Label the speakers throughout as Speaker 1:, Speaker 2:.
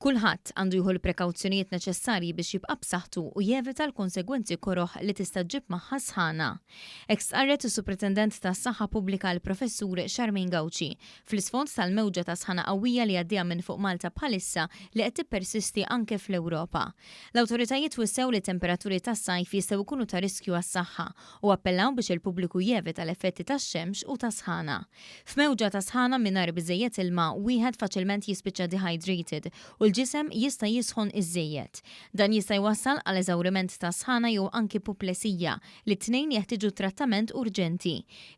Speaker 1: Kulħadd għandu jieħu l-prekawzjonijiet neċessarji biex jibqa' b'saħħtu u jevita l-konsegwenzi koroh li tista' ġġib magħha sħana. Hekk stqarret is-Supretendent tas-Saħħa Pubblika l-Professur Charmaine Gauci fl-isfond tal-mewġa ta' sħana qawwija li għaddejja minn fuq Malta bħalissa li qed tippersisti anke fl-Ewropa. L-awtoritajiet wissew li temperaturi tas-sajf jistgħu jkunu ta' riskju għas-saħħa u appellaw biex il-pubbliku jevita l-effetti tax-xemx u ta' sħana. F'mewġa ta' sħana mingħajr biżejjed ilma, wieħed faċilment jispiċċa dehydrated u l-ġisem jista' jisħon iżżejjed. Dan jista' jwassal għal eżawriment ta' sħana jew anki puplesija li t-tnejn jeħtieġu trattament urġenti.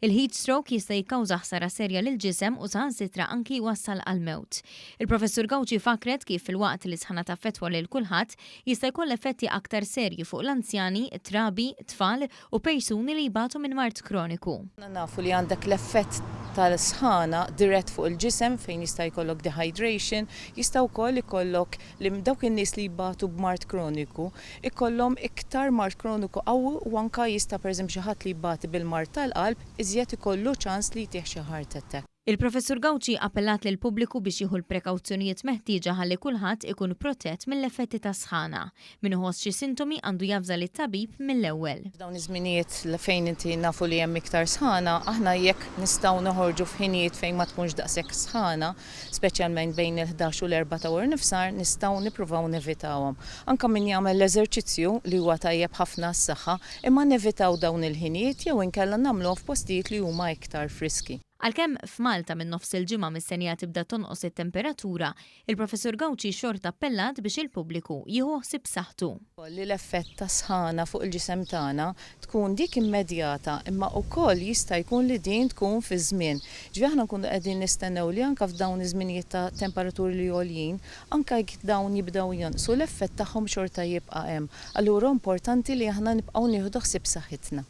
Speaker 1: Il-heat stroke jista' jikkawża ħsara serja lill-ġisem u saħansitra anki jwassal għall-mewt. Il-Professur Gauci fakret kif filwaqt li sħana taffettwa lil kulħadd, jista' jkollha effetti aktar serji fuq l-anzjani, trabi, tfal u persuni li jbatu minn mard kroniku.
Speaker 2: Nafu li għandek l-effett tal-sħana dirett fuq il-ġisem fejn jista' jkollok dehydration, jista' wkoll ikollok li dawk in-nies li jbatu b'mard kroniku ikollhom iktar mard kroniku qawwi u anka jista' pereżempju xi ħadd li jbati bil-mard tal-qalb iżjed ikollu ċans li jtih xi heart attack.
Speaker 1: Il-Professur Gauci appellat lill-pubbliku biex jieħu l-prekawzjonijiet meħtieġa ħalli kulħadd ikun protett mill-effetti tas-sħana. Min iħoss xi sintomi għandu javża lit-tabib mill-ewwel.
Speaker 2: F'dawn iż-żminijiet fejn inti nafu li hemm iktar sħana, aħna jekk nistgħu noħorġu f'ħinijiet fejn ma tkunx daqshekk sħana, speċjalment bejn il-11 u l-4 ta' wara nofsinhar, nistgħu nippruvaw nevitawhom. Anke min jagħmel l-eżerċizzju li huwa tajjeb ħafna għas-saħħa, imma nevitaw dawn il-ħinijiet jew inkella nagħmluhom f'postijiet li huma iktar friski.
Speaker 1: Għalkemm f'Malta minn nofs il-ġimgħa mistennija tibda tonqos it-temperatura, il-Professur Gauci xorta appellat biex il-pubbliku jieħu ħsieb saħħtu.
Speaker 2: Li l-effett ta' sħana fuq il-ġisem tagħna tkun dik immedjata imma wkoll jista' jkun li din tkun fi żmien. Ġifieri aħna nkunu qegħdin nistennew li anke f'dawn iż-żminijiet ta' temperaturi li għoljin, anke jekk dawn jibdew jonqsu l-effett tagħhom xorta jibqa' hemm. Allura importanti li aħna nibqgħu nieħdu ħsieb saħħitna.